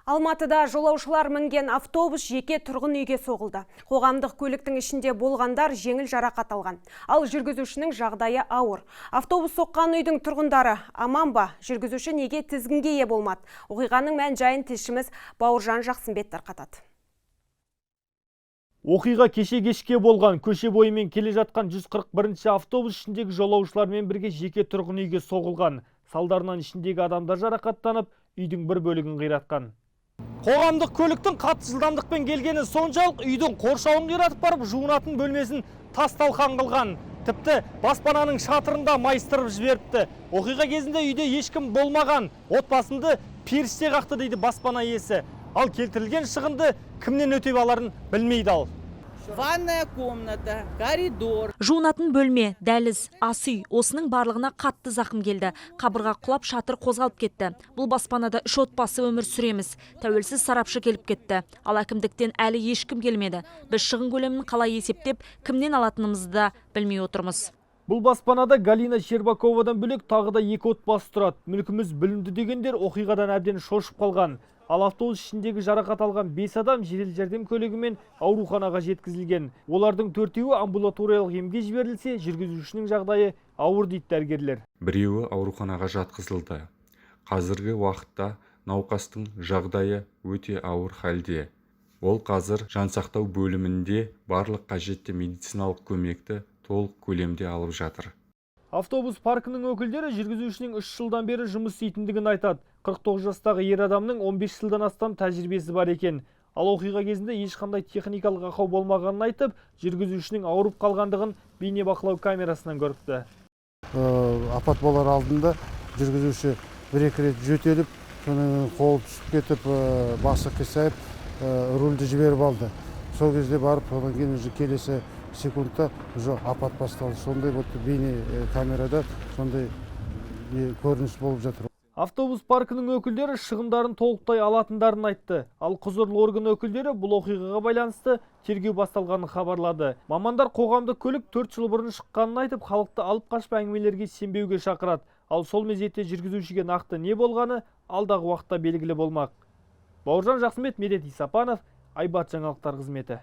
Алматыда жолаушылар мінген автобус жеке тұрғын үйге соғылды. Қоғамдық көліктің ішінде болғандар жеңіл жарақат алған. Ал жүргізушінің жағдайы ауыр. Автобус соққан үйдің тұрғындары аман ба? Жүргізуші неге тізгінге ие болмады? Оқиғаның мән жайын тілшіміз Бауыржан Жақсымбет тарқатады. Оқиға кеше кешке болған. Көше бойымен келе жатқан 141 автобус ішіндегі жолаушылармен бірге жеке тұрғын үйге соғылған. Салдарынан ішіндегі адамдар жарақаттанып, үйдің бір бөлігін қиратқан. Қоғамдық көліктің қатты жылдамдықпен келгені соншалық, үйдің қоршауын қиратып барып, жуынатын бөлмесін тас талқан қылған. Тіпті баспананың шатырын да майыстырып жіберіпті. Оқиға кезінде үйде ешкім болмаған. «Отбасымды періште қақты», – дейді баспана иесі. Ал келтірілген шығынды кімнен өтеп аларын білмейді ал. Ванная комната, коридор. Жуынатын бөлме, дәліз, ас үй – осының барлығына қатты зақым келді. Қабырға құлап, шатыр қозғалып кетті. Бұл баспанада үш отбасы өмір сүреміз. Тәуелсіз сарапшы келіп кетті. Ал әкімдіктен әлі ешкім келмеді. Біз шығын көлемін қалай есептеп, кімнен алатынымызды да білмей отырмыз. Бұл баспанада Галина Щербаковадан бөлек тағы да екі отбасы тұрады. «Мүлкіміз бүлінді» дегендер оқиғадан әбден шошып қалған. Ал автобус ішіндегі жарақат алған 5 адам жедел жәрдем көлігімен ауруханаға жеткізілген. Олардың төртеуі амбулаториялық емге жіберілсе, жүргізушінің жағдайы ауыр дейді дәрігерлер. Біреуі ауруханаға жатқызылды. Қазіргі уақытта науқастың жағдайы өте ауыр халде. Ол қазір жансақтау бөлімінде барлық қажетті медициналық көмекті толық көлемде алып жатыр. Автобус паркінің өкілдері жүргізушінің 3 жылдан бері жұмыс істейтіндігін айтады. 49 жастағы ер адамның 15 жылдан астам тәжірибесі бар екен. Ал оқиға кезінде ешқандай техникалық ақау болмағанын айтып, жүргізушінің ауырып қалғандығын бейнебақылау камерасынан көріпті. Апат болар алдында жүргізуші бір екі рет жөтеліп, содан кейін қолы түсіп кетіп, басы қисайып, рульді жіберіп алды. Сол кезде барып, содан кейін уже келесі секундта уже апат басталды. Сондай вот бейне камерада сондай не көрініс болып жатыр. Автобус паркінің өкілдері шығындарын толықтай алатындарын айтты. Ал құзырлы орган өкілдері бұл оқиғаға байланысты тергеу басталғанын хабарлады. Мамандар қоғамдық көлік 4 жыл бұрын шыққанын айтып, халықты алып қашпа әңгімелерге сенбеуге шақырады. Ал сол мезетте жүргізушіге нақты не болғаны алдағы уақытта белгілі болмақ. Бауыржан Жақсымбет, Медет Исапанов, Айбат жаңалықтар қызметі.